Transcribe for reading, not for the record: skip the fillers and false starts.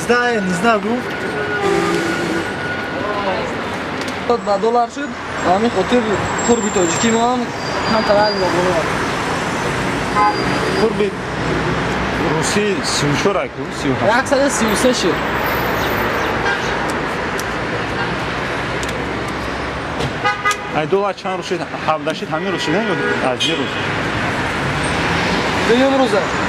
18, 19 гуфт. Ба доллар шуд, ба ҳамин хотир қурби тоҷикӣ мо ҳам камтар боло. Қурби русӣ 34 аку, 37. 133 шуд. Ай доллар чанд рӯз шуд? 17 шуд, ҳамин рӯз шуд, аз ин рӯз. Дуюм рӯза.